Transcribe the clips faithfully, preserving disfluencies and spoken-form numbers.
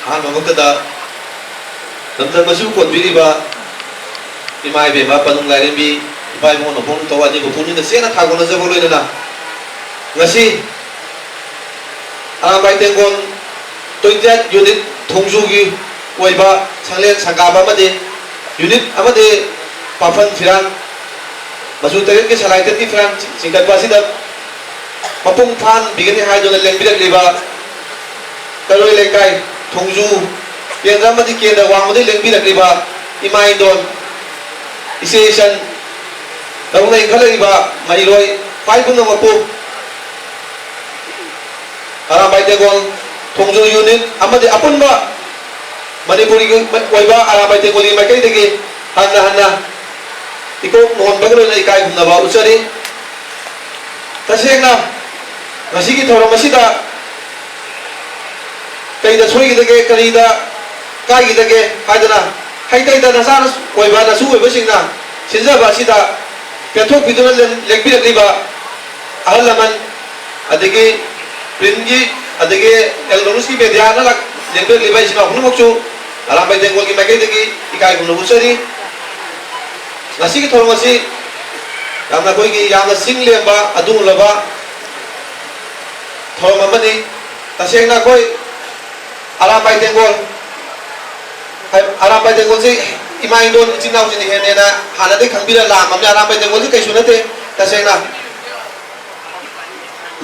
ꯑꯍꯥꯟꯕꯃꯛꯇꯗ ꯂꯝꯗꯝ ꯑꯁꯤꯕꯨ ꯀꯣꯟꯕꯤꯔꯤꯕ ꯏꯃꯥ ꯏꯕꯦꯝꯃ ꯄꯅꯨꯡ ꯂꯥꯏꯔꯦꯝꯕꯤ, ꯏꯄꯥ ꯏꯕꯨꯡꯉꯣ ꯅꯄꯣꯛ ꯅꯤꯡꯊꯧ ꯑꯅꯤꯕꯨ ꯄꯨꯛꯅꯤꯡꯗ ꯆꯦꯠꯅ ꯊꯥꯒꯣꯟꯅꯖꯕ ꯂꯣꯏꯅꯅ, ꯉꯁꯤ ꯑꯔꯥꯝꯕꯥꯏ ꯇꯦꯡꯒꯣꯜ twenty eight unit ꯊꯣꯡꯖꯨꯒꯤ ꯑꯣꯏꯕ ꯁꯪꯂꯦꯟ ꯁꯪꯒꯥꯕ ꯑꯃꯗꯤ unit ꯑꯃꯗꯤ ꯄꯥꯐꯟ ꯐꯤꯔꯥꯟ, ꯃꯆꯨ ꯇꯔꯦꯠꯀꯤ ꯁꯂꯥꯏ ꯇꯔꯦꯠꯀꯤ ꯐꯤꯔꯥꯟ ꯆꯤꯡꯈꯠꯄ ꯑꯁꯤꯗ ꯃꯄꯨꯡ ꯐꯥꯍꯟꯕꯤꯒꯅꯤ ꯍꯥꯏꯗꯨꯅ ꯂꯦꯡꯕꯤꯔꯛꯂꯤꯕ ꯀꯩꯔꯣꯏ ꯂꯩꯀꯥꯏ ꯊꯣꯡꯖꯨ ꯀꯦꯟꯗ꯭ꯔ ꯑꯃꯗꯤ ꯀꯦꯟꯗ꯭ꯔ ꯋꯥꯡꯃꯗꯒꯤ ꯂꯦꯡꯕꯤꯔꯛꯂꯤꯕ ꯏꯃꯥ ꯏꯟꯗꯣꯟ, ꯏꯆꯦ ꯏꯆꯟ, ꯅꯧꯅ ꯏꯟꯈꯠꯂꯛꯂꯤꯕ ꯃꯍꯩꯔꯣꯏ ꯈ꯭ꯋꯥꯏ ꯄꯨꯝꯅꯃꯛꯄꯨ ꯑꯔꯥꯝꯕꯥꯏ ꯇꯦꯡꯒꯣꯜ ꯊꯣꯡꯖꯨ unit ꯑꯃꯗꯤ ꯑꯄꯨꯟꯕ ꯃꯅꯤꯄꯨꯔꯒꯤ ꯑꯣꯏꯕ ꯑꯔꯥꯝꯕꯥꯏ ꯇꯦꯡꯒꯣꯜꯒꯤ ꯃꯥꯏꯀꯩꯗꯒꯤ ꯍꯟꯅ ꯍꯟꯅ ꯏꯀꯣꯛ ꯅꯣꯟꯕꯒ ꯂꯣꯏꯅꯅ ꯏꯀꯥꯏ ꯈꯨꯝꯅꯕ ꯎꯠꯆꯔꯤ꯫ ꯇꯁꯦꯡꯅ ꯉꯁꯤꯒꯤ ꯊꯧꯔꯝ ꯑꯁꯤꯗ ꯀꯩꯗ ꯁꯣꯏꯈꯤꯗꯒꯦ, ꯀꯔꯤꯗ ꯀꯥꯏꯈꯤꯗꯒꯦ ꯍꯥꯏꯗꯅ ꯍꯩꯇꯩꯗ ꯅꯆꯥ ꯑꯣꯏꯕ ꯅꯁꯨ ꯑꯣꯏꯕꯁꯤꯡꯅ ꯁꯤꯟꯖꯕ ꯑꯁꯤꯗ ꯄꯦꯟꯊꯣꯛꯄꯤꯗꯨꯅ ꯂꯦꯡ-, ꯂꯦꯡꯕꯤꯔꯛꯂꯤꯕ ꯑꯍꯜ ꯂꯃꯟ, ꯑꯗꯒꯤ printꯀꯤ, ꯑꯗꯒꯤ electronicsꯀꯤ mediaꯅ ꯂꯥꯛ-, ꯂꯦꯡꯕꯤꯔꯛꯂꯤꯕ ꯏꯆꯤꯟ ꯏꯅꯥꯎ ꯄꯨꯝꯅꯃꯛꯁꯨ ꯑꯔꯥꯝꯕꯥꯏ ꯇꯦꯡꯒꯣꯜꯒꯤ ꯃꯥꯏꯀꯩꯗꯒꯤ ꯏꯀꯥꯏ ꯈꯨꯝꯅꯕ ꯎꯠꯆꯔꯤ꯫ ꯉꯁꯤꯒꯤ ꯊꯧꯔꯝ ꯑꯁꯤ ꯌꯥꯝꯅ ꯑꯩꯈꯣꯏꯒꯤ ꯌꯥꯝꯅ ꯆꯤꯡ ꯂꯦꯝꯕ ꯑꯗꯨꯒꯨꯝꯂꯕ ꯊꯧꯔꯝ ꯑꯃꯅꯤ꯫ ꯇꯁꯦꯡꯅ ꯑꯩꯈꯣꯏ ꯑꯔꯥꯝꯕꯥꯏ ꯇꯦꯡꯒꯣꯜ, ꯍꯥꯏ-, ꯑꯔꯥꯝꯕꯥꯏ ꯇꯦꯡꯒꯣꯜꯁꯤ ꯏꯃꯥ ꯏꯟꯗꯣꯟ ꯏꯆꯤꯟ ꯏꯅꯥꯎꯁꯤꯡꯅ ꯍꯦꯟꯅ ꯍꯦꯟꯅ ꯍꯥꯟꯅꯗꯒꯤ ꯈꯪꯕꯤꯔ ꯂꯥꯛꯑꯝꯃꯕꯅꯤ꯫ ꯑꯔꯥꯝꯕꯥꯏ ꯇꯦꯡꯒꯣꯜꯁꯤ ꯀꯩꯁꯨ ꯅꯠꯇꯦ꯫ ꯇꯁꯦꯡꯅ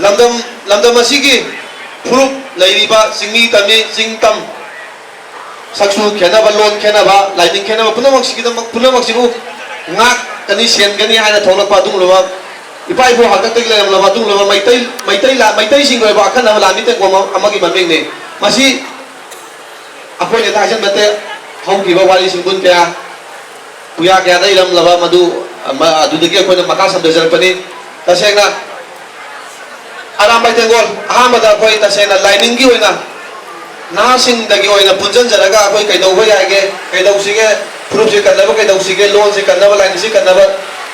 ꯂꯝꯗꯝ, ꯂꯝꯗꯝ ꯑꯁꯤꯒꯤ ꯐꯨꯔꯨꯞ ꯂꯩꯔꯤꯕ ꯆꯤꯡꯃꯤ ꯇꯝꯃꯤ, ꯆꯤꯡ ꯇꯝ, ꯁꯛꯁꯨ ꯈꯦꯠꯅꯕ, ꯂꯣꯟ ꯈꯦꯠꯅꯕ, ꯂꯥꯏꯅꯤꯡ ꯈꯦꯠꯅꯕ ꯄꯨꯝꯅꯃꯛꯁꯤꯒꯤꯗꯃꯛ, ꯄꯨꯝꯅꯃꯛꯁꯤꯕꯨ ꯉꯥꯛꯀꯅꯤ, ꯁꯦꯟꯒꯅꯤ ꯍꯥꯏꯅ ꯊꯣꯛꯂꯛꯄ ꯑꯗꯨꯒꯨꯝꯂꯕ ꯏꯄꯥ ꯏꯄꯨ ꯍꯥꯛꯇꯛꯇꯒꯤ ꯂꯩꯔꯝꯂꯕ ꯑꯗꯨꯒꯨꯝꯂꯕ ꯃꯩꯇꯩ, ꯃꯩꯇꯩ ꯂꯥ-, ꯃꯩꯇꯩꯁꯤꯡꯒꯤ ꯑꯣꯏꯕ ꯑꯈꯟꯅꯕ ꯂꯥꯟꯃꯤ ꯇꯦꯡꯒꯣꯜ ꯑꯃꯒꯤ ꯃꯃꯤꯡꯅꯤ꯫ ꯃꯁꯤ ꯑꯩꯈꯣꯏꯅ ꯍꯦꯛꯇ ꯍꯥꯏꯖꯟꯕ ꯅꯠꯇꯦ꯫ ꯍꯧꯈꯤꯕ ꯋꯥꯔꯤ ꯁꯤꯡꯕꯨꯟ ꯀꯌꯥ, ꯄꯨꯌꯥ ꯀꯌꯥꯗ ꯏꯔꯝꯂꯕ ꯃꯗꯨ, ꯑꯃ, ꯑꯗꯨꯗꯒꯤ ꯑꯩꯈꯣꯏꯅ ꯃꯈꯥ ꯁꯝꯊꯖꯔꯛꯄꯅꯤ꯫ ꯇꯁꯦꯡꯅ ꯑꯔꯥꯝꯕꯥꯏ ꯇꯦꯡꯒꯣꯜ, ꯑꯍꯥꯟꯕꯗ ꯑꯩꯈꯣꯏ ꯇꯁꯦꯡꯅ ꯂꯥꯏꯅꯤꯡꯒꯤ ꯑꯣꯏꯅ ꯅꯍꯥꯁꯤꯡꯗꯒꯤ ꯑꯣꯏꯅ ꯄꯨꯟꯁꯤꯟꯖꯔꯒ ꯑꯩꯈꯣꯏ ꯀꯩꯗꯧꯕ ꯌꯥꯏꯒꯦ, ꯀꯩꯗꯧꯁꯤꯒꯦ, ꯐꯨꯔꯨꯞꯁꯦ ꯀꯟꯅꯕ ꯀꯩꯗꯧꯁꯤꯒꯦ, ꯂꯣꯟꯁꯦ ꯀꯟꯅꯕ, ꯂꯥꯏꯅꯤꯡꯁꯦ ꯀꯟꯅꯕ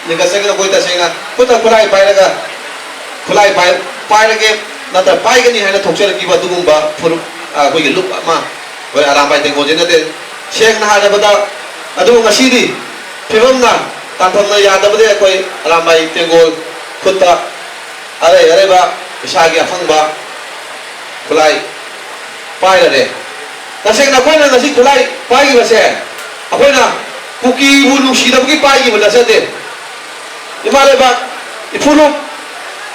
ꯂꯤꯡꯈꯠꯆꯒꯦꯅ ꯑꯩꯈꯣꯏ ꯇꯁꯦꯡꯅ ꯈꯨꯠꯇ ꯈꯨꯠꯂꯥꯏ ꯄꯥꯏꯔꯒ, ꯈꯨꯠꯂꯥꯏ ꯄꯥꯏ-, ꯄꯥꯏꯔꯒꯦ ꯅꯠꯇ꯭ꯔ ꯄꯥꯏꯒꯅꯤ ꯍꯥꯏꯅ ꯊꯣꯛꯆꯔꯛꯈꯤꯕ ꯑꯗꯨꯒꯨꯝꯕ ꯐꯨꯔꯨꯞ, ꯑ, ꯑꯩꯈꯣꯏꯒꯤ ꯂꯨꯞ ꯑꯃ ꯑꯩꯈꯣꯏ ꯑꯔꯥꯝꯕꯥꯏ ꯇꯦꯡꯒꯣꯜꯁꯤ ꯅꯠꯇꯦ꯫ ꯁꯦꯡꯅ ꯍꯥꯏꯔꯕꯗ, ꯑꯗꯨꯕꯨ ꯉꯁꯤꯗꯤ ꯐꯤꯕꯝꯅ ꯇꯥꯟꯐꯝꯅ ꯌꯥꯗꯕꯗ ꯑꯩꯈꯣꯏ ꯑꯔꯥꯝꯕꯥꯏ ꯇꯦꯡꯒꯣꯜ ꯈꯨꯠꯇ ꯑꯔꯩ ꯑꯔꯩꯕ ꯏꯁꯥꯒꯤ ꯑꯐꯪꯕ ꯈꯨꯠꯂꯥꯏ ꯄꯥꯏꯔꯔꯦ꯫ ꯇꯁꯦꯡꯅ ꯑꯩꯈꯣꯏꯅ ꯉꯁꯤ ꯈꯨꯠꯂꯥꯏ ꯄꯥꯏꯈꯤꯕꯁꯦ ꯑꯩꯈꯣꯏꯅ ꯀꯨꯀꯤꯕꯨ ꯅꯨꯡꯁꯤꯗꯕꯒꯤ ꯄꯥꯏꯈꯤꯕ ꯅꯠꯆꯗꯦ꯫ ꯏꯃꯥ ꯂꯩꯕꯥꯛ, ꯏꯄꯨꯅꯨꯞ,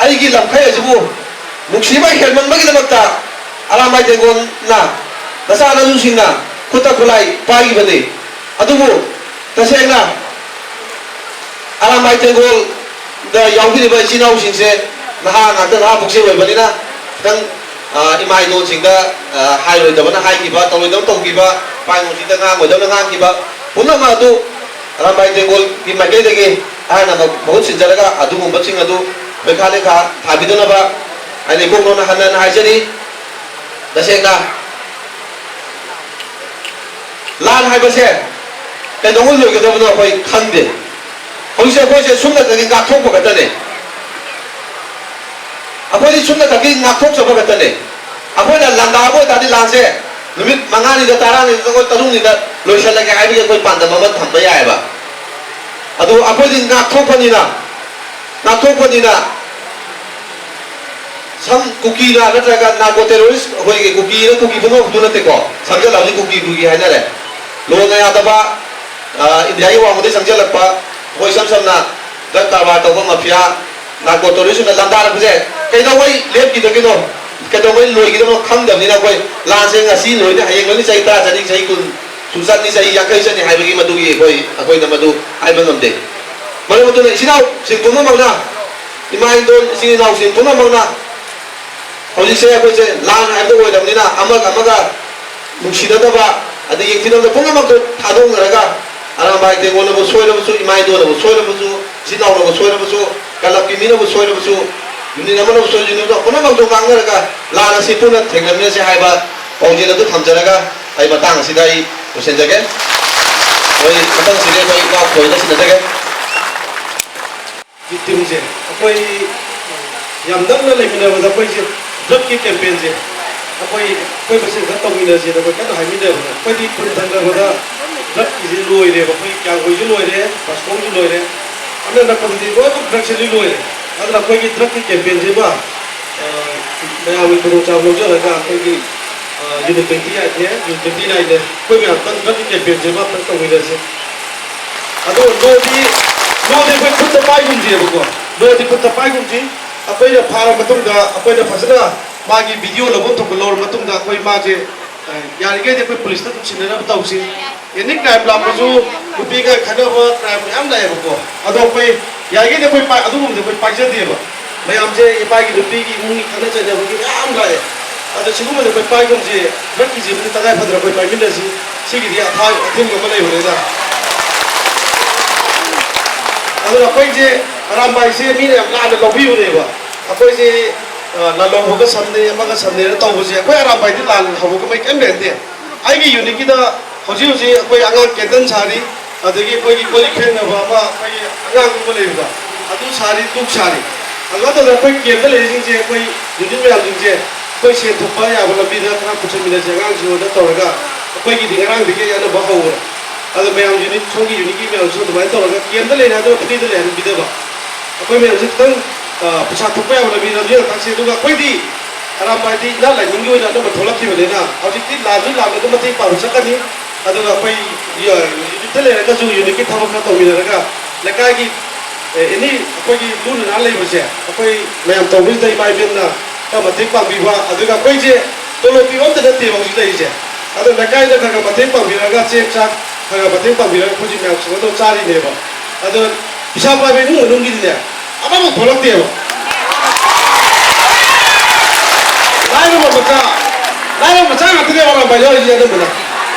ꯑꯩꯒꯤ ꯂꯝꯈꯩ ꯑꯁꯤꯕꯨ ꯅꯨꯡꯁꯤꯕ ꯍꯦꯟꯃꯟꯕꯒꯤꯗꯃꯛꯇ ꯑꯔꯥꯝꯕꯥꯏ ꯇꯦꯡꯒꯣꯜꯅ ꯅꯆꯥꯅꯁꯨꯁꯤꯡꯅ ꯈꯨꯠꯇ ꯈꯨꯠꯂꯥꯏ ꯄꯥꯏꯈꯤꯕꯅꯤ꯫ ꯑꯗꯨꯕꯨ ꯇꯁꯦꯡꯅ ꯑꯔꯥꯝꯕꯥꯏ ꯇꯦꯡꯒꯣꯜꯗ ꯌꯥꯎꯕꯤꯔꯤꯕ ꯏꯆꯤꯟ ꯏꯅꯥꯎꯁꯤꯡꯁꯦ ꯅꯍꯥ ꯉꯥꯛꯇ, ꯅꯍꯥ ꯄꯨꯛꯆꯦꯜ ꯑꯣꯏꯕꯅꯤꯅ ꯈꯤꯇꯪ, ꯑ, ꯏꯃꯥ ꯏꯗꯣꯟꯁꯤꯡꯗ, ꯑ, ꯍꯥꯏꯔꯣꯏꯗꯕꯅ ꯍꯥꯏꯈꯤꯕ, ꯇꯧꯔꯣꯏꯗꯕꯅ ꯇꯧꯈꯤꯕ, ꯏꯄꯥ ꯏꯃꯨꯡꯁꯤꯡꯗ ꯉꯥꯡꯉꯣꯏꯗꯕꯅ ꯉꯥꯡꯈꯤꯕ ꯄꯨꯝꯅꯃꯛ ꯑꯗꯨ ꯑꯔꯥꯝꯕꯥꯏ ꯇꯦꯡꯒꯣꯜꯒꯤ ꯃꯥꯏꯀꯩꯗꯒꯤ ꯑꯍꯥꯟꯅ ꯃꯍꯨꯠ ꯁꯤꯟꯖꯔꯒ ꯑꯗꯨꯒꯨꯝꯕꯁꯤꯡ ꯑꯗꯨ ꯂꯣꯏꯈꯥ ꯂꯩꯈꯥ ꯊꯥꯕꯤꯗꯅꯕ ꯑꯩꯅ ꯏꯕꯣꯛꯂꯣꯟꯅ ꯍꯟꯅ ꯍꯟꯅ ꯍꯥꯏꯖꯔꯤ꯫ ꯇꯁꯦꯡꯅ ꯂꯥꯟ ꯍꯥꯏꯕꯁꯦ ꯀꯩꯗꯧꯉꯩ ꯂꯣꯏꯒꯗꯕꯅꯣ ꯑꯩꯈꯣꯏ ꯈꯪꯗꯦ꯫ ꯍꯧꯖꯤꯛꯁꯦ ꯑꯩꯈꯣꯏꯁꯦ ꯁꯨꯞꯅꯇꯒꯤ ꯉꯥꯛꯊꯣꯛꯄ ꯈꯛꯇꯅꯦ꯫ ꯑꯩꯈꯣꯏꯗꯤ ꯁꯨꯞꯅꯇꯒꯤ ꯉꯥꯛꯊꯣꯛꯆꯕ ꯈꯛꯇꯅꯦ꯫ ꯑꯩꯈꯣꯏꯅ ꯂꯥꯟꯗꯥꯕ ꯑꯣꯏꯇꯥꯔꯗꯤ ꯂꯥꯟꯁꯦ ꯅꯨꯃꯤꯠ ꯃꯉꯥꯅꯤꯗ, ꯇꯔꯥꯅꯤꯗ, ꯇꯔꯨꯛꯅꯤꯗ ꯂꯣꯏꯁꯤꯜꯂꯒꯦ ꯍꯥꯏꯕꯒꯤ ꯑꯩꯈꯣꯏ ꯄꯥꯟꯗꯝ ꯑꯃ ꯊꯝꯕ ꯌꯥꯏꯑꯕ꯫ ꯑꯗꯨ ꯑꯩꯈꯣꯏꯗꯤ ꯉꯥꯛꯊꯣꯛꯄꯅꯤꯅ, ꯉꯥꯛꯊꯣꯛꯄꯅꯤꯅ ꯁꯝ ꯀꯨꯀꯤꯅ ꯅꯠꯇ꯭ꯔꯒ ꯅꯥꯔꯀꯣ ꯇꯦꯔꯣꯔꯤꯁ, ꯑꯩꯈꯣꯏꯒꯤ ꯀꯨꯀꯤꯅ ꯀꯨꯀꯤ ꯄꯨꯝꯅꯃꯛꯇꯨ ꯅꯠꯇꯦꯀꯣ, ꯁꯝꯖꯜꯂꯕꯗꯤ ꯀꯨꯀꯤ ꯀꯨꯀꯤ ꯍꯥꯏꯅꯔꯦ꯫ ꯂꯣꯅ ꯌꯥꯗꯕ, ꯑ, ꯏꯟꯗꯤꯌꯥꯒꯤ ꯋꯥꯡꯃꯗꯒꯤ ꯆꯪꯁꯤꯜꯂꯛꯄ, ꯑꯩꯈꯣꯏ ꯏꯁꯝ ꯁꯝꯅ ꯗ꯭ꯔꯒ ꯀꯔꯕꯥꯔ ꯇꯧꯕ ꯃꯐꯤꯌꯥ, ꯅꯥꯔꯀꯣ ꯇꯦꯔꯣꯔꯤꯁꯅ ꯂꯥꯟꯗꯥꯔꯛꯄꯁꯦ ꯀꯩꯗꯧꯉꯩ ꯂꯦꯞꯈꯤꯗꯒꯦꯅꯣ, ꯀꯩꯗꯧꯉꯩ ꯂꯣꯏꯈꯤꯗꯕꯅꯣ ꯈꯪꯗꯕꯅꯤꯅ ꯑꯩꯈꯣꯏ ꯂꯥꯟꯁꯦ ꯉꯁꯤ ꯂꯣꯏꯅꯤ, ꯍꯌꯦꯡ ꯂꯣꯏꯅꯤ, ꯆꯍꯤ ꯇꯔꯥ ꯆꯠꯅꯤ, ꯆꯍꯤ ꯀꯨꯟ ꯁꯨꯝ ꯆꯠꯅꯤ, ꯆꯍꯤ ꯌꯥꯡꯈꯩ ꯆꯠꯅꯤ ꯍꯥꯏꯕꯒꯤ ꯃꯗꯨꯒꯤ ꯑꯩꯈꯣꯏ, ꯑꯩꯈꯣꯏꯅ ꯃꯗꯨ ꯍꯥꯏꯕ ꯉꯝꯗꯦ꯫ ꯃꯔꯝ ꯑꯗꯨꯅ ꯏꯆꯤꯟ ꯏꯅꯥꯎꯁꯤꯡ ꯄꯨꯝꯅꯃꯛꯅ, ꯏꯃꯥ ꯏꯟꯗꯣꯟ ꯏꯆꯤꯟ ꯏꯅꯥꯎꯁꯤꯡ ꯄꯨꯝꯅꯃꯛꯅ ꯍꯧꯖꯤꯛꯁꯦ ꯑꯩꯈꯣꯏꯁꯦ ꯂꯥꯟ ꯍꯥꯏꯕꯗꯨ ꯑꯣꯏꯔꯕꯅꯤꯅ ꯑꯃꯒ ꯑꯃꯒ ꯅꯨꯡꯁꯤꯅꯗꯕ ꯑꯗꯒꯤ ꯌꯦꯡꯊꯤꯅꯕꯗ ꯄꯨꯝꯅꯃꯛꯇꯨ ꯊꯥꯗꯣꯛꯅꯔꯒ ꯑꯔꯥꯝꯕꯥꯏ ꯇꯦꯡꯒꯣꯜꯅꯕꯨ ꯁꯣꯏꯔꯕꯁꯨ, ꯏꯃꯥ ꯏꯟꯗꯣꯟꯅꯕꯨ ꯁꯣꯏꯔꯕꯁꯨ, ꯏꯆꯤꯟ ꯏꯅꯥꯎꯅꯕꯨ ꯁꯣꯏꯔꯕꯁꯨ, ꯀꯂꯕꯀꯤ ꯃꯤꯅꯕꯨ ꯁꯣꯏꯔꯕꯁꯨ, ꯌꯨꯅꯤꯌꯟ ꯑꯃꯅꯕꯨ ꯁꯣꯏꯔꯕꯁꯨ, ꯌꯨꯅꯤꯌꯟ ꯄꯨꯝꯅꯃꯛꯇꯨ ꯉꯥꯡꯅꯔꯒ ꯂꯥꯟ ꯑꯁꯤ ꯄꯨꯟꯅ ꯊꯦꯡꯅꯃꯤꯟꯅꯁꯤ ꯍꯥꯏꯕ ꯄꯥꯎꯖꯦꯜ ꯑꯗꯨ ꯊꯝꯖꯔꯒ ꯑꯩ ꯃꯇꯥꯡ ꯑꯁꯤꯗ ꯑꯩ ꯂꯣꯏꯁꯤꯟꯖꯒꯦ꯫ ꯑꯩꯈꯣꯏ ꯃꯊꯪꯁꯤꯗꯤ ꯑꯩꯈꯣꯏ ꯏꯅꯥꯎ ꯊꯣꯏꯗ ꯁꯤꯟꯅꯖꯒꯦ꯫ ꯚꯤꯛꯇꯤꯝꯁꯦ ꯑꯩꯈꯣꯏ ꯌꯥꯝ ꯅꯛꯅ ꯂꯩꯃꯤꯟꯅꯕꯗ ꯑꯩꯈꯣꯏꯁꯦ ꯗ꯭ꯔꯒꯀꯤ ꯀꯦꯝꯄꯦꯟꯁꯦ ꯑꯩꯈꯣꯏ ꯑꯩꯈꯣꯏ ꯃꯁꯦꯟ ꯈꯔ ꯇꯧꯃꯤꯟꯅꯁꯦꯅ ꯑꯩꯈꯣꯏ ꯀꯟꯅ ꯍꯥꯏꯃꯤꯟꯅꯕꯗ, ꯑꯩꯈꯣꯏꯗꯤ ꯈꯨꯟ ꯊꯪꯅꯕꯗ ꯗ꯭ꯔꯒꯀꯤꯁꯦ ꯂꯣꯏꯔꯦꯕ꯫ ꯑꯩꯈꯣꯏ ꯀ꯭ꯌꯥꯝꯒꯣꯏꯁꯨ ꯂꯣꯏꯔꯦ, ꯕꯥꯁꯀꯣꯡꯁꯨ ꯂꯣꯏꯔꯦ, ꯑꯅꯛ ꯅꯛꯄꯗꯗꯤ ꯂꯣꯏꯅꯃꯛ ꯗ꯭ꯔꯒꯁꯦ ꯂꯣꯏ ꯂꯣꯏꯔꯦ꯫ ꯑꯗꯨꯅ ꯑꯩꯈꯣꯏꯒꯤ ꯗ꯭ꯔꯒꯀꯤ ꯀꯦꯝꯄꯦꯟꯁꯤꯃ, ꯑ, ꯃꯌꯥꯝꯒꯤ ꯈꯨꯗꯣꯡꯆꯥꯕ ꯂꯧꯖꯔꯒ ꯑꯩꯈꯣꯏꯒꯤ, ꯑ, ꯌꯨꯅꯤꯠ ꯇ꯭ꯋꯦꯟꯇꯤ ꯑꯩꯠꯅꯦ, ꯌꯨꯅꯤꯠ ꯇ꯭ꯋꯦꯟꯇꯤ ꯅꯥꯏꯟꯅꯦ, ꯑꯩꯈꯣꯏ ꯃꯌꯥꯝ ꯗ꯭ꯔꯒꯀꯤ ꯀꯦꯝꯄꯦꯟꯁꯤꯃ ꯑꯝꯇꯪ ꯇꯧꯃꯤꯟꯅꯁꯦ꯫ ꯑꯗꯣ ꯂꯣꯗꯤ, ꯂꯣꯗꯤ ꯑꯩꯈꯣꯏ ꯈꯨꯠꯇ ꯄꯥꯏꯒꯨꯝꯁꯦꯕꯀꯣ꯫ ꯂꯣꯗꯤ ꯈꯨꯠꯇ ꯄꯥꯏꯒꯨꯝꯁꯤ꯫ ꯑꯩꯈꯣꯏꯅ ꯐꯥꯔ ꯃꯇꯨꯡꯗ ꯑꯩꯈꯣꯏꯅ ꯐꯖꯅ ꯃꯥꯒꯤ ꯚꯤꯗꯤꯑꯣ ꯂꯧꯐꯝ ꯊꯣꯛꯄ ꯂꯧꯔ ꯃꯇꯨꯡꯗ ꯑꯩꯈꯣꯏ ꯃꯥꯁꯦ, ꯑ, ꯌꯥꯔꯤꯈꯩꯗꯤ ꯑꯩꯈꯣꯏ ꯄꯨꯂꯤꯁꯇ ꯑꯗꯨꯝ ꯁꯤꯟꯅꯅꯕ ꯇꯧꯁꯤ꯫ ꯑꯦꯅꯤ ꯀ꯭ꯔꯥꯏꯝ ꯂꯥꯛꯄꯁꯨ ꯅꯨꯄꯤꯒ ꯈꯠꯅꯕ ꯀ꯭ꯔꯥꯏꯝ ꯃꯌꯥꯝ ꯂꯥꯛꯑꯦꯕꯀꯣ꯫ ꯑꯗꯣ ꯑꯩꯈꯣꯏ ꯌꯥꯔꯤꯈꯩꯗꯤ ꯑꯩꯈꯣꯏ ꯄꯥꯏ-, ꯑꯗꯨꯒꯨꯝꯕꯗꯤ ꯑꯩꯈꯣꯏ ꯄꯥꯏꯖꯗꯦꯕ꯫ ꯃꯌꯥꯝꯁꯦ ꯏꯄꯥꯒꯤ ꯅꯨꯄꯤꯒꯤ ꯏꯃꯨꯡꯒꯤ ꯈꯠꯅ ꯆꯩꯅꯕꯒꯤ ꯃꯌꯥꯝ ꯂꯥꯛꯑꯦ꯫ ꯑꯗꯣ ꯁꯤꯒꯨꯝꯕꯁꯦ ꯑꯩꯈꯣꯏ ꯄꯥꯏꯒꯨꯝꯁꯤ, ꯗ꯭ꯔꯒꯀꯤꯁꯤꯕꯨꯗꯤ ꯇꯉꯥꯏ ꯐꯗꯅ ꯑꯩꯈꯣꯏ ꯄꯥꯏꯃꯤꯟꯅꯁꯤ꯫ ꯁꯤꯒꯤꯗꯤ ꯑꯊꯥ-, ꯑꯊꯤꯡꯕ ꯑꯃ ꯂꯩꯕꯅꯤꯅ꯫ ꯑꯗꯨꯅ ꯑꯩꯈꯣꯏꯁꯦ ꯑꯔꯥꯝꯕꯥꯏꯁꯦ ꯃꯤꯅ ꯌꯥꯝ ꯂꯥꯟꯅ ꯂꯧꯕꯤꯕꯅꯦꯕ꯫ ꯑꯩꯈꯣꯏꯁꯦ, ꯑ, ꯂꯥꯜꯍꯧꯕꯒ ꯁꯝꯅꯩ, ꯑꯃꯒ ꯁꯝꯅꯩꯅ ꯇꯧꯕꯁꯦ, ꯑꯩꯈꯣꯏ ꯑꯔꯥꯝꯕꯥꯏꯗꯤ ꯂꯥꯟ ꯍꯧꯕꯒ ꯃꯩ ꯀꯔꯤꯝ ꯂꯩꯅꯗꯦ꯫ ꯑꯩꯒꯤ ꯌꯨꯅꯤꯠꯀꯤꯗ ꯍꯧꯖꯤꯛ ꯍꯧꯖꯤꯛ ꯑꯩꯈꯣꯏ ꯑꯉꯥꯡ ꯀꯦꯟꯗꯜ ꯁꯥꯔꯤ, ꯑꯗꯒꯤ ꯑꯩꯈꯣꯏꯒꯤ ꯀꯣꯜ ꯂꯤꯛ ꯐꯦꯡꯅꯕ ꯑꯃ ꯑꯩꯈꯣꯏꯒꯤ ꯑꯉꯥꯡ ꯑꯃ ꯂꯩꯕꯗꯣ, ꯑꯗꯨ ꯁꯥꯔꯤ, ꯙꯨꯛ ꯁꯥꯔꯤ꯫ ꯑꯗꯨꯃꯥꯏꯅ ꯇꯧꯗꯅ ꯑꯩꯈꯣꯏ ꯀꯦꯝꯗ ꯂꯩꯔꯤꯁꯤꯡꯁꯦ, ꯑꯩꯈꯣꯏ ꯌꯨꯅꯤꯠ ꯃꯌꯥꯝꯁꯤꯡꯁꯦ ꯑꯩꯈꯣꯏ ꯁꯦꯟ ꯊꯣꯛꯄ ꯌꯥꯕ ꯂꯝꯕꯤꯗ ꯈꯔ ꯄꯨꯁꯤꯟꯃꯤꯟꯅꯁꯦ ꯑꯉꯥꯡꯁꯤꯡ ꯑꯣꯏꯅ ꯇꯧꯔꯒ, ꯑꯩꯈꯣꯏꯒꯤꯗꯤ ꯉꯔꯥꯡꯗꯒꯤ ꯑꯩ ꯑꯅꯝꯕ ꯍꯧꯔꯦ꯫ ꯑꯗꯣ ꯃꯌꯥꯝ ꯌꯨꯅꯤꯠ, ꯁꯣꯝꯒꯤ ꯌꯨꯅꯤꯠꯀꯤ ꯃꯌꯥꯝꯁꯨ ꯑꯗꯨꯃꯥꯏꯅ ꯇꯧꯔꯒ ꯀꯦꯝꯗ ꯂꯩꯔꯦ ꯍꯥꯏꯗꯅ ꯐ꯭ꯔꯤꯗ ꯂꯩꯍꯟꯕꯤꯗꯕ꯫ ꯑꯩꯈꯣꯏ ꯃꯌꯥꯝꯁꯦ ꯈꯤꯇꯪ, ꯑ, ꯄꯩꯁꯥ ꯊꯣꯛꯄ ꯌꯥꯕ ꯂꯝꯕꯤꯗ ꯂꯝꯖꯦꯜ ꯇꯥꯛꯁꯤ꯫ ꯑꯗꯨꯒ ꯑꯩꯈꯣꯏꯗꯤ ꯑꯔꯥꯝꯕꯥꯏꯗꯤ ꯏꯅꯥꯠ ꯂꯥꯏꯅꯤꯡꯒꯤ ꯑꯣꯏꯅ ꯑꯅꯝꯕ ꯊꯣꯛꯂꯛꯈꯤꯕꯅꯤꯅ ꯍꯧꯖꯤꯛꯇꯤ ꯂꯥꯟꯁꯨ ꯂꯥꯟꯅ ꯑꯗꯨꯝ ꯃꯇꯦꯡ ꯄꯥꯡꯕ ꯆꯠꯀꯅꯤ꯫ ꯑꯗꯨꯒ ꯑꯩꯈꯣꯏ ꯌꯨꯅꯤꯠꯇ ꯂꯩꯔꯒꯁꯨ ꯌꯨꯅꯤꯠꯀꯤ ꯊꯕꯛ ꯈꯔ ꯇꯧꯃꯤꯟꯅꯔꯒ ꯂꯩꯀꯥꯏꯒꯤ, ꯑꯦ, ꯑꯦꯅꯤ ꯑꯩꯈꯣꯏꯒꯤ ꯂꯨ ꯅꯥ ꯂꯩꯕꯁꯦ ꯑꯩꯈꯣꯏ ꯃꯌꯥꯝ ꯇꯧꯕꯁꯤꯗ ꯏꯃꯥ ꯏꯕꯦꯟꯅ ꯈꯔ ꯃꯇꯦꯡ ꯄꯥꯡꯕꯤꯕ꯫ ꯑꯗꯨꯒ ꯑꯩꯈꯣꯏꯁꯦ ꯇꯣꯂꯣꯞ ꯄꯤꯕ ꯑꯝꯇ ꯅꯠꯇꯦꯕ ꯍꯧꯖꯤꯛ ꯂꯩꯔꯤꯁꯦ꯫ ꯑꯗꯣ ꯂꯩꯀꯥꯏꯗ ꯈꯔ ꯈꯔ ꯃꯇꯦꯡ ꯄꯥꯡꯕꯤꯔꯒ ꯆꯦꯡ ꯆꯥꯛ ꯈꯔ ꯈꯔ ꯃꯇꯦꯡ ꯄꯥꯡꯕꯤꯔꯒ ꯑꯩꯈꯣꯏꯁꯦ ꯃꯌꯥꯝ ꯁꯨꯃꯥꯏꯅ ꯇꯧꯔ ꯆꯥꯔꯤꯅꯦꯕ꯫ ꯑꯗꯣ ꯄꯩꯁꯥ ꯄꯥꯏꯕ ꯏꯃꯨꯡ ꯃꯅꯨꯡꯒꯤꯗꯤꯅꯦ ꯑꯃꯐꯥꯎ ꯊꯣꯛꯂꯛꯇꯦꯕ꯫ ꯂꯥꯏꯔꯕ ꯃꯆꯥ, ꯂꯥꯏꯔꯕ ꯃꯆꯥ ꯉꯥꯛꯇꯅꯦꯕ ꯑꯔꯥꯝꯕꯥꯏ ꯌꯥꯎꯔꯤꯁꯦ ꯑꯅꯝꯕꯅ꯫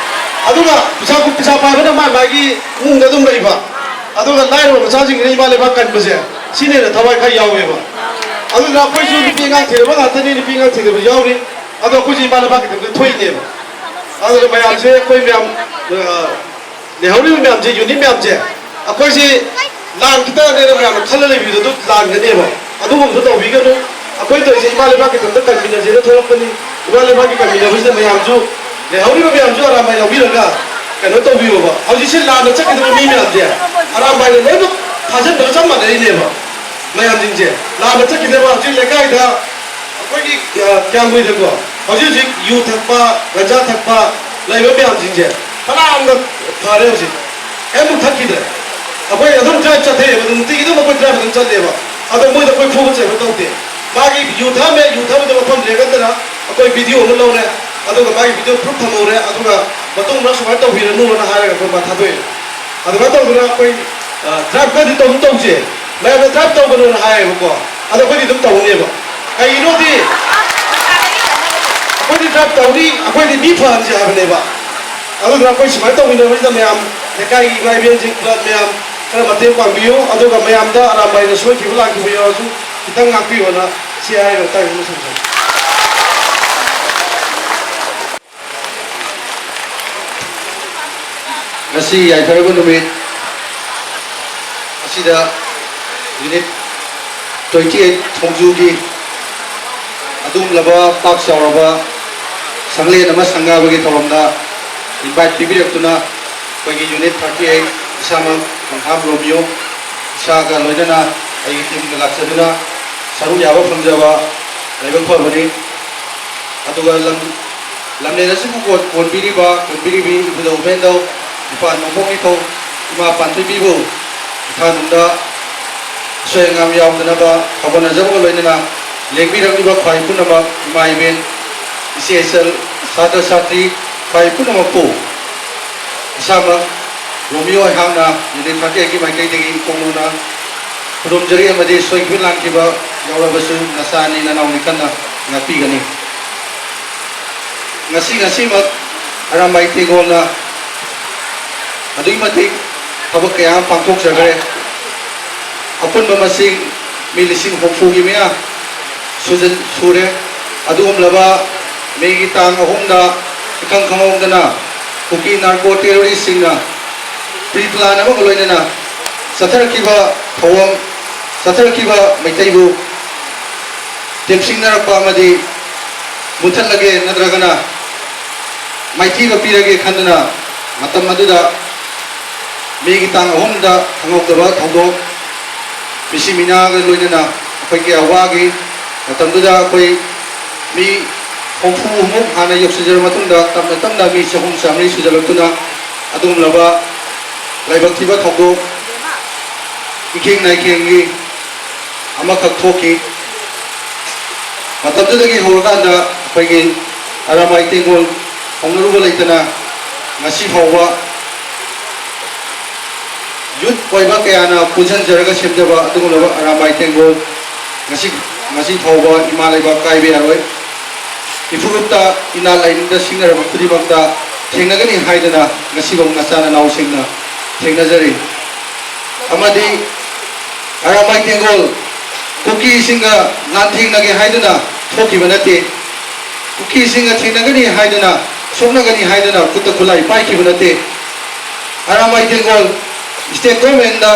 ꯑꯗꯨꯒ ꯄꯩꯁꯥ, ꯄꯩꯁꯥ ꯄꯥꯏꯕꯅ ꯃꯥ ꯃꯥꯒꯤ ꯏꯃꯨꯡꯗ ꯑꯗꯨꯝ ꯂꯩꯕ꯫ ꯑꯗꯨꯒ ꯂꯥꯏꯔꯕ ꯃꯆꯥꯁꯤꯡꯁꯤꯅ ꯏꯃꯥ ꯂꯩꯕꯥꯛ ꯀꯟꯕꯁꯦ, ꯁꯤꯅ ꯍꯦꯟꯅ ꯊꯋꯥꯏ ꯈꯔ ꯌꯥꯎꯋꯦꯕ꯫ ꯑꯗꯨꯅ ꯑꯩꯈꯣꯏꯁꯨ ꯅꯨꯄꯤ ꯑꯉꯥꯡ ꯊꯤꯗꯕ ꯉꯥꯛꯇꯅꯤ, ꯅꯨꯄꯤ ꯑꯉꯥꯡ ꯊꯤꯗꯕ ꯌꯥꯎꯔꯤ꯫ ꯑꯗꯣ ꯑꯩꯈꯣꯏꯁꯨ ꯏꯃꯥ ꯂꯩꯕꯥꯛꯀꯤꯗꯃꯛꯇ ꯊꯣꯛꯏꯅꯦꯕ꯫ ꯑꯗꯨꯅ ꯃꯌꯥꯝꯁꯦ ꯑꯩꯈꯣꯏ ꯃꯌꯥꯝ, ꯑ, ꯂꯩꯍꯧꯔꯤꯕ ꯃꯌꯥꯝꯁꯦ, ꯌꯨꯅꯤꯠ ꯃꯌꯥꯝꯁꯦ, ꯑꯩꯈꯣꯏꯁꯦ ꯂꯥꯟ ꯈꯤꯇꯪꯅꯦꯅ ꯃꯌꯥꯝꯅ ꯈꯜꯂ ꯂꯩꯕꯤꯕꯗꯣ ꯑꯗꯨ ꯂꯥꯟꯒꯅꯦꯕ꯫ ꯑꯗꯨꯒꯨꯝꯕꯗꯣ ꯇꯧꯕꯤꯒꯅꯨ꯫ ꯑꯩꯈꯣꯏ ꯇꯧꯔꯤꯁꯦ ꯏꯃꯥ ꯂꯩꯕꯥꯛꯀꯤꯗꯃꯛꯇ ꯀꯟꯃꯤꯟꯅꯁꯦꯅ ꯊꯣꯛꯂꯛꯄꯅꯤ꯫ ꯏꯃꯥ ꯂꯩꯕꯥꯛꯀꯤ ꯀꯟꯕꯤꯅꯕꯁꯤꯗ ꯃꯌꯥꯝꯁꯨ, ꯂꯩꯍꯧꯔꯤꯕ ꯃꯌꯥꯝꯁꯨ ꯑꯔꯥꯝꯕꯥꯏ ꯌꯥꯎꯕꯤꯔꯒ ꯀꯩꯅꯣ ꯇꯧꯕꯤꯌꯣꯕ꯫ ꯍꯧꯖꯤꯛꯁꯦ ꯂꯥꯟꯗ ꯆꯠꯈꯤꯗꯕ ꯃꯤ ꯃꯌꯥꯝꯁꯦ ꯑꯔꯥꯝꯕꯥꯏꯅ ꯂꯣꯏꯅꯃꯛ ꯊꯥꯖꯤꯟꯕꯒ ꯆꯞ ꯃꯥꯟꯅꯔꯤꯅꯦꯕ꯫ ꯃꯌꯥꯝꯁꯤꯡꯁꯦ ꯂꯥꯟꯗ ꯆꯠꯈꯤꯗꯕ ꯍꯧꯖꯤꯛ ꯂꯩꯀꯥꯏꯗ ꯑꯩꯈꯣꯏꯒꯤ, ꯑ, ꯀ꯭ꯌꯥꯝꯒꯨꯏꯗꯀꯣ ꯍꯧꯖꯤꯛ ꯍꯧꯖꯤꯛ ꯌꯨ ꯊꯛꯄ, ꯒꯟꯖꯥ ꯊꯛꯄ ꯂꯩꯕ ꯃꯌꯥꯝꯁꯤꯡꯁꯦ ꯐꯅꯌꯥꯝꯅ ꯐꯔꯦ ꯍꯧꯖꯤꯛ꯫ ꯀꯩꯝꯇ ꯊꯛꯈꯤꯗ꯭ꯔꯦ꯫ ꯑꯩꯈꯣꯏ ꯑꯗꯨꯝ ꯗ꯭ꯔꯥꯏꯚ ꯆꯠꯊꯩꯑꯕ, ꯑꯗꯨꯝ ꯅꯨꯡꯇꯤꯒꯤ ꯑꯗꯨꯝ ꯑꯩꯈꯣꯏ ꯗ꯭ꯔꯥꯏꯚ ꯑꯗꯨꯝ ꯆꯠꯂꯦꯕ꯫ ꯑꯗꯣ ꯃꯣꯏꯗ ꯑꯩꯈꯣꯏ ꯐꯨꯕ ꯆꯩꯕ ꯇꯧꯗꯦ꯫ ꯃꯥꯒꯤ ꯌꯨ ꯊꯛꯑꯝꯃꯦ, ꯌꯨ ꯊꯛꯑꯝꯕꯗ ꯃꯐꯝ ꯂꯦꯡꯍꯟꯗꯅ ꯑꯩꯈꯣꯏ ꯚꯤꯗꯤꯑꯣ ꯑꯃ ꯂꯧꯔꯦ꯫ ꯑꯗꯨꯒ ꯃꯥꯒꯤ ꯚꯤꯗꯤꯑꯣ ꯄ꯭ꯔꯨꯐ ꯊꯝꯍꯧꯔꯦ꯫ ꯑꯗꯨꯒ ꯃꯇꯨꯡ ꯃꯅꯥꯎ ꯁꯨꯃꯥꯏꯅ ꯇꯧꯕꯤꯔꯅꯨꯅ ꯍꯥꯏꯔꯒ ꯑꯩꯈꯣꯏ ꯃꯥ ꯊꯥꯗꯣꯛꯑꯦ꯫ ꯑꯗꯨꯃꯥꯏꯅ ꯇꯧꯗꯅ ꯑꯩꯈꯣꯏ, ꯑ, ꯗ꯭ꯔꯥꯏꯚ ꯈꯔꯗꯤ ꯇꯧ ꯇꯧꯁꯦ꯫ ꯃꯌꯥꯝꯅ ꯗ꯭ꯔꯥꯏꯚ ꯇꯧꯒꯅꯨꯅ ꯍꯥꯏꯌꯦꯕꯀꯣ꯫ ꯑꯗꯣ ꯑꯩꯈꯣꯏꯗꯤ ꯑꯗꯨꯝ ꯇꯧꯅꯦꯕ꯫ ꯀꯩꯒꯤꯅꯣꯗꯤ ꯑꯩꯈꯣꯏꯗꯤ ꯗ꯭ꯔꯥꯏꯚ ꯇꯧꯅꯤ, ꯑꯩꯈꯣꯏꯗꯤ ꯃꯤ ꯐꯍꯟꯁꯦ ꯍꯥꯏꯕꯅꯦꯕ꯫ ꯑꯗꯨꯅ ꯑꯩꯈꯣꯏ ꯁꯨꯃꯥꯏꯅ ꯇꯧꯃꯤꯟꯅꯕꯁꯤꯗ ꯃꯌꯥꯝ ꯂꯩꯀꯥꯏꯒꯤ ꯏꯃꯥ ꯏꯕꯦꯟꯁꯤꯡ ꯀ꯭ꯂꯕ ꯃꯌꯥꯝ ꯈꯔ ꯃꯇꯦꯡ ꯄꯥꯡꯕꯤꯌꯨ꯫ ꯑꯗꯨꯒ ꯃꯌꯥꯝꯗ ꯑꯔꯥꯝꯕꯥꯏꯅ ꯁꯣꯏꯈꯤꯕ ꯂꯥꯟꯈꯤꯕ ꯌꯥꯎꯔꯁꯨ ꯈꯤꯇꯪ ꯉꯥꯛꯄꯤꯌꯣꯅ ꯁꯤ ꯍꯥꯏꯔꯒ ꯃꯇꯥꯡꯁꯤꯗ ꯂꯣꯏꯁꯤꯟꯖꯔꯦ꯫ ꯉꯁꯤ ꯌꯥꯏꯐꯔꯕ ꯅꯨꯃꯤꯠ ꯑꯁꯤꯗ ꯌꯨꯅꯤꯠ ꯇ꯭ꯋꯦꯟꯇꯤ ꯑꯩꯠ ꯊꯣꯡꯖꯨꯒꯤ ꯑꯗꯨꯒꯨꯝꯂꯕ ꯄꯥꯛ ꯆꯥꯎꯔꯕ ꯁꯪꯂꯦꯟ ꯑꯃ ꯁꯪꯒꯥꯕꯒꯤ ꯊꯧꯔꯝꯗ ꯏꯟꯚꯥꯏꯠ ꯄꯤꯕꯤꯔꯛꯇꯨꯅ ꯑꯩꯈꯣꯏꯒꯤ ꯌꯨꯅꯤꯠ ꯊꯥꯔꯇꯤ ꯑꯩꯠ, ꯏꯁꯥꯃꯛ ꯈꯣꯡꯊꯥꯝ ꯔꯣꯃꯤꯌꯣ, ꯏꯁꯥꯒ ꯂꯣꯏꯅꯅ ꯑꯩꯒꯤ ꯇꯤꯝꯒ ꯂꯥꯛꯆꯗꯨꯅ ꯁꯔꯨꯛ ꯌꯥꯕ ꯐꯪꯖꯕ ꯂꯥꯏꯕꯛ ꯐꯕꯅꯤ꯫ ꯑꯗꯨꯒ ꯂꯝ ꯂꯝꯂꯦꯟ ꯑꯁꯤꯕꯨ ꯀꯣꯟ-, ꯀꯣꯟꯕꯤꯔꯤꯕ, ꯀꯣꯟꯕꯤꯔꯤꯕꯤ ꯏꯕꯨꯙꯧ ꯏꯕꯦꯟꯙꯧ, ꯏꯄꯥ ꯅꯣꯡꯄꯣꯛ ꯅꯤꯡꯊꯧ, ꯏꯃꯥ ꯄꯥꯟꯊꯣꯏꯕꯤꯕꯨ ꯏꯊꯥꯅꯨꯡꯗ ꯑꯁꯣꯏ ꯑꯉꯥꯝ ꯌꯥꯎꯗꯅꯕ ꯊꯧꯒꯠꯅꯖꯕꯒ ꯂꯣꯏꯅꯅ ꯂꯦꯡꯕꯤꯔꯛꯂꯤꯕ ꯈ꯭ꯋꯥꯏ ꯄꯨꯝꯅꯃꯛ, ꯏꯃꯥ ꯏꯕꯦꯟ, ꯏꯆꯦ ꯏꯆꯜ, ꯁꯥꯇ꯭ꯔ ꯁꯥꯇ꯭ꯔꯤ ꯈ꯭ꯋꯥꯏ ꯄꯨꯝꯅꯃꯛꯄꯨ ꯏꯁꯥꯃꯛ ꯔꯣꯃꯤꯌꯣ ꯑꯩꯍꯥꯛꯅ ꯌꯨꯅꯤꯠ ꯊꯥꯔꯇꯤ ꯑꯩꯠꯀꯤ ꯃꯥꯏꯀꯩꯗꯒꯤ ꯏꯀꯣꯛ ꯅꯧꯅ ꯈꯨꯔꯨꯝꯖꯔꯤ ꯑꯃꯗꯤ ꯁꯣꯏꯈꯤꯕ ꯂꯥꯟꯈꯤꯕ ꯌꯥꯎꯔꯕꯁꯨ ꯅꯆꯥꯅꯤ ꯅꯅꯥꯎꯅꯤ ꯈꯟꯅ ꯉꯥꯛꯄꯤꯒꯅꯤ꯫ ꯉꯁꯤ ꯉꯁꯤꯃꯛ ꯑꯔꯥꯝꯕꯥꯏ ꯇꯦꯡꯒꯣꯜꯅ ꯑꯗꯨꯛꯀꯤ ꯃꯇꯤꯛ ꯊꯕꯛ ꯀꯌꯥ ꯑꯃ ꯄꯥꯡꯊꯣꯛꯆꯈ꯭ꯔꯦ꯫ ꯑꯄꯨꯟꯕ ꯃꯁꯤꯡ ꯃꯤ ꯂꯤꯁꯤꯡ ꯍꯨꯝꯐꯨꯒꯤ ꯃꯌꯥ ꯁꯨꯖꯟ-, ꯁꯨꯔꯦ꯫ ꯑꯗꯨꯒꯨꯝꯂꯕ ꯃꯦꯒꯤ ꯇꯥꯡ ꯑꯍꯨꯝꯗ ꯏꯈꯪ ꯈꯪꯍꯧꯗꯅ ꯀꯨꯀꯤ ꯅꯥꯔꯀꯣ ꯇꯦꯔꯣꯔꯤꯁꯁꯤꯡꯅ ꯄ꯭ꯔꯤ ꯄ꯭ꯂꯥꯟ ꯑꯃꯒ ꯂꯣꯏꯅꯅ ꯆꯠꯊꯔꯛꯈꯤꯕ ꯊꯧꯑꯣꯡ, ꯆꯠꯊꯔꯛꯈꯤꯕ ꯃꯩꯇꯩꯕꯨ ꯇꯦꯝꯁꯤꯡꯅꯔꯛꯄ ꯑꯃꯗꯤ ꯃꯨꯊꯠꯂꯒꯦ ꯅꯠꯇ꯭ꯔꯒꯅ ꯃꯥꯏꯊꯤꯕ ꯄꯤꯔꯒꯦ ꯈꯟꯗꯨꯅ ꯃꯇꯝ ꯑꯗꯨꯗ ꯃꯦꯒꯤ ꯇꯥꯡ ꯑꯍꯨꯝꯗ ꯈꯪꯍꯧꯗꯕ ꯊꯧꯗꯣꯛ, ꯃꯤꯁꯤ ꯃꯤꯅꯥꯒ ꯂꯣꯏꯅꯅ ꯑꯩꯈꯣꯏ ꯀꯌꯥ ꯋꯥꯈꯤ꯫ ꯃꯇꯝꯗꯨꯗ ꯑꯩꯈꯣꯏ ꯃꯤ ꯍꯨꯝꯐꯨ ꯃꯨꯛ ꯍꯥꯟꯅ ꯌꯧꯁꯤꯟꯖꯔꯕ ꯃꯇꯨꯡꯗ ꯇꯞꯅ ꯇꯞꯅ ꯃꯤ ꯆꯍꯨꯝ ꯆꯥꯃꯔꯤ ꯁꯨꯖꯜꯂꯛꯇꯨꯅ ꯑꯗꯨꯒꯨꯝꯂꯕ ꯂꯥꯏꯕꯛ ꯊꯤꯕ ꯊꯧꯗꯣꯛ, ꯏꯈꯦꯡ ꯅꯥꯏꯈꯦꯡꯒꯤ ꯑꯃꯈꯛ ꯊꯣꯛꯈꯤ꯫ ꯃꯇꯝꯗꯨꯗꯒꯤ ꯍꯧꯔꯀꯥꯟꯗ ꯑꯩꯈꯣꯏꯒꯤ ꯑꯔꯥꯃꯥꯏ ꯇꯦꯡꯒꯣꯜ ꯍꯧꯅꯔꯨꯕ ꯂꯩꯇꯅ ꯉꯁꯤ ꯐꯥꯎꯕ ꯌꯨꯠ ꯑꯣꯏꯕ ꯀꯌꯥꯅ ꯄꯨꯟꯁꯤꯟꯖꯔꯒ ꯁꯦꯝꯖꯕ ꯑꯗꯨꯒꯨꯝꯂꯕ ꯑꯔꯥꯃꯥꯏ ꯇꯦꯡꯒꯣꯜ ꯉꯁꯤ, ꯉꯁꯤ ꯐꯥꯎꯕ ꯏꯃꯥ ꯂꯩꯕꯥꯛ ꯀꯥꯏꯕ ꯌꯥꯔꯣꯏ꯫ ꯏꯐꯨꯔꯨꯞꯇ ꯏꯅꯥ ꯂꯥꯏꯅꯤꯡꯗ ꯁꯤꯡꯅꯔꯕ ꯈꯨꯗꯤꯡꯃꯛꯇ ꯊꯦꯡꯅꯒꯅꯤ ꯍꯥꯏꯗꯨꯅ ꯉꯁꯤꯐꯥꯎ ꯅꯆꯥ ꯅꯅꯥꯎꯁꯤꯡꯅ ꯊꯦꯡꯅꯖꯔꯤ꯫ ꯑꯃꯗꯤ ꯑꯔꯥꯃꯥꯏ ꯇꯦꯡꯒꯣꯜ ꯀꯨꯀꯤꯁꯤꯡꯒ ꯂꯥꯟꯊꯦꯡꯅꯒꯦ ꯍꯥꯏꯗꯨꯅ ꯊꯣꯛꯈꯤꯕ ꯅꯠꯇꯦ꯫ ꯀꯨꯀꯤꯁꯤꯡꯒ ꯊꯦꯡꯅꯒꯅꯤ ꯍꯥꯏꯗꯨꯅ, ꯁꯣꯛꯅꯒꯅꯤ ꯍꯥꯏꯗꯨꯅ ꯈꯨꯠꯇ ꯈꯨꯠꯂꯥꯏ ꯄꯥꯏꯈꯤꯕ ꯅꯠꯇꯦ꯫ ꯑꯔꯥꯃꯥꯏ ꯇꯦꯡꯒꯣꯜ state government ꯇ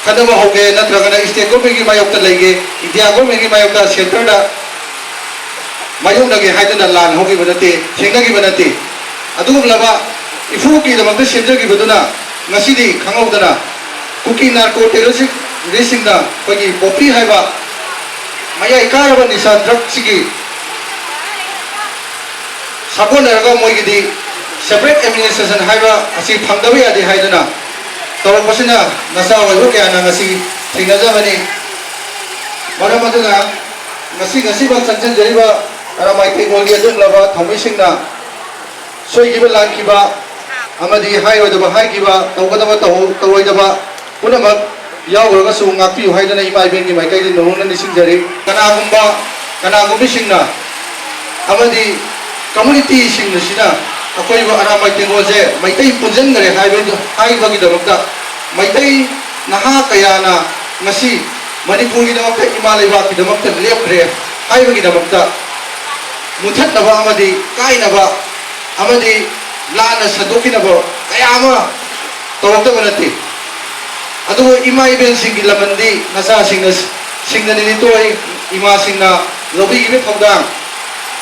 ꯈꯠꯅꯕ ꯍꯧꯒꯦ ꯅꯠꯇ꯭ꯔꯒꯅ state government ꯀꯤ ꯃꯥꯌꯣꯛꯇ ꯂꯩꯒꯦ, India government ꯀꯤ ꯃꯥꯌꯣꯛꯇ centre ꯗ ꯃꯥꯌꯣꯛꯅꯒꯦ ꯍꯥꯏꯗꯨꯅ ꯂꯥꯟ ꯍꯧꯈꯤꯕ ꯅꯠꯇꯦ, ꯊꯦꯡꯅꯈꯤꯕ ꯅꯠꯇꯦ꯫ ꯑꯗꯨꯒꯨꯝꯂꯕ ꯏꯐꯨꯔꯨꯞꯀꯤꯗꯃꯛꯇ ꯁꯦꯝꯖꯈꯤꯕꯗꯨꯅ ꯉꯁꯤꯗꯤ ꯈꯪꯍꯧꯗꯅ ꯀꯨꯀꯤ narco terrorist ꯁꯤꯡꯅ ꯑꯩꯈꯣꯏꯒꯤ poppy ꯍꯥꯏꯕ ꯃꯌꯥꯏ ꯀꯥꯔꯕ ꯅꯤꯁꯥ drug ꯁꯤꯒꯤ ꯁꯥꯒꯣꯟꯅꯔꯒ ꯃꯣꯏꯒꯤꯗꯤ separate administration ꯍꯥꯏꯕ ꯑꯁꯤ ꯐꯪꯗꯕ ꯌꯥꯗꯦ ꯍꯥꯏꯗꯨꯅ ꯇꯧꯔꯛꯄꯁꯤꯅ ꯅꯆꯥ ꯑꯣꯏꯕ ꯀꯌꯥꯅ ꯉꯁꯤ ꯊꯦꯡꯅꯖꯕꯅꯤ꯫ ꯃꯔꯝ ꯑꯗꯨꯅ ꯉꯁꯤ, ꯉꯁꯤꯃꯛ ꯆꯪꯁꯤꯟꯖꯔꯤꯕ ꯑꯔꯥꯃꯥꯏ ꯇꯦꯡꯒꯣꯜꯒꯤ ꯑꯗꯨꯒꯨꯝꯂꯕ ꯊꯧꯃꯤꯁꯤꯡꯅ ꯁꯣꯏꯈꯤꯕ ꯂꯥꯟꯈꯤꯕ ꯑꯃꯗꯤ ꯍꯥꯏꯔꯣꯏꯗꯕ ꯍꯥꯏꯈꯤꯕ, ꯇꯧꯒꯗꯕ ꯇꯧꯍꯧ-, ꯇꯧꯔꯣꯏꯗꯕ ꯄꯨꯝꯅꯃꯛ ꯌꯥꯎꯈ꯭ꯔꯒꯁꯨ ꯉꯥꯛꯄꯤꯌꯨ ꯍꯥꯏꯗꯨꯅ ꯏꯃꯥ ꯏꯕꯦꯟꯒꯤ ꯃꯥꯏꯀꯩꯗꯒꯤ ꯅꯧꯍꯧꯅ ꯅꯤꯡꯁꯤꯡꯖꯔꯤ꯫ ꯀꯅꯥꯒꯨꯝꯕ, ꯀꯅꯥꯒꯨꯝꯕꯤꯁꯤꯡꯅ ꯑꯃꯗꯤ community ꯁꯤꯡ ꯑꯁꯤꯅ ꯑꯩꯈꯣꯏꯕꯨ ꯑꯔꯥꯃꯥꯏ ꯇꯦꯡꯒꯣꯜꯁꯦ ꯃꯩꯇꯩ ꯄꯨꯟꯁꯤꯟꯈ꯭ꯔꯦ ꯍꯥꯏꯕ, ꯍꯥꯏꯕꯒꯤꯗꯃꯛꯇ ꯃꯩꯇꯩ ꯅꯍꯥ ꯀꯌꯥꯅ ꯉꯁꯤ ꯃꯅꯤꯄꯨꯔꯒꯤꯗꯃꯛꯇ, ꯏꯃꯥ ꯂꯩꯕꯥꯛꯀꯤꯗꯃꯛꯇ ꯂꯦꯞꯈ꯭ꯔꯦ ꯍꯥꯏꯕꯒꯤꯗꯃꯛꯇ ꯃꯨꯊꯠꯅꯕ ꯑꯃꯗꯤ ꯀꯥꯏꯅꯕ ꯑꯃꯗꯤ ꯂꯥꯟꯅ ꯁꯟꯗꯣꯛꯈꯤꯅꯕ ꯀꯌꯥ ꯑꯃ ꯇꯧꯔꯛꯇꯕ ꯅꯠꯇꯦ꯫ ꯑꯗꯨꯕꯨ ꯏꯃꯥ ꯏꯕꯦꯟꯁꯤꯡꯒꯤ ꯂꯃꯟꯗꯤ ꯅꯆꯥꯁꯤꯡꯅ ꯁꯤꯡꯅ ꯅꯤꯅꯤ ꯇꯣꯛꯏ꯫ ꯏꯃꯥꯁꯤꯡꯅ ꯂꯧꯕꯤꯈꯤꯕ ꯊꯧꯗꯥꯡ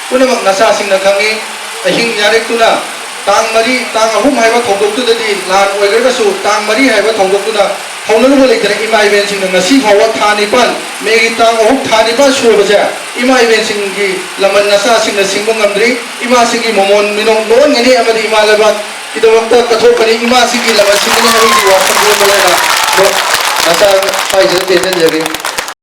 ꯄꯨꯝꯅꯃꯛ ꯅꯆꯥꯁꯤꯡꯅ ꯈꯪꯏ꯫ ꯑꯍꯤꯡ ꯌꯥꯔꯦꯛꯇꯨꯅ ꯇꯥꯡ ꯃꯔꯤ, ꯇꯥꯡ ꯑꯍꯨꯝ ꯍꯥꯏꯕ ꯊꯧꯗꯣꯛꯇꯨꯗꯗꯤ ꯂꯥꯟ ꯑꯣꯏꯈ꯭ꯔꯒꯁꯨ, ꯇꯥꯡ ꯃꯔꯤ ꯍꯥꯏꯕ ꯊꯧꯗꯣꯛꯇꯨꯅ ꯍꯧꯅꯔꯨꯕ ꯂꯩꯇꯅ ꯏꯃꯥ ꯏꯕꯦꯟꯁꯤꯡꯅ ꯉꯁꯤ ꯐꯥꯎꯕ ꯊꯥ ꯅꯤꯄꯥꯟ, ꯃꯦꯒꯤ ꯇꯥꯡ ꯑꯍꯨꯝ, ꯊꯥ ꯅꯤꯄꯥꯟ ꯁꯨꯔꯕꯁꯦ ꯏꯃꯥ ꯏꯕꯦꯟꯁꯤꯡꯒꯤ ꯂꯃꯟ ꯅꯆꯥꯁꯤꯡꯅ ꯁꯤꯡꯕ ꯉꯝꯗ꯭ꯔꯤ꯫ ꯏꯃꯥꯁꯤꯡꯒꯤ ꯃꯃꯣꯟ ꯃꯤꯅꯣꯛ ꯂꯣꯟꯒꯅꯤ ꯑꯃꯗꯤ ꯏꯃꯥ ꯂꯩꯕꯥꯛꯀꯤꯗꯃꯛꯇ ꯀꯠꯊꯣꯛꯀꯅꯤ, ꯏꯃꯥꯁꯤꯡꯒꯤ ꯂꯃꯟ ꯁꯤꯡꯒꯅꯤ ꯍꯥꯏꯕꯒꯤ ꯋꯥꯐꯝꯗꯨ ꯂꯣꯏꯅꯅ ꯃꯆꯥ ꯍꯥꯏꯖꯔ ꯇꯦꯟꯖꯟꯖꯒꯦ꯫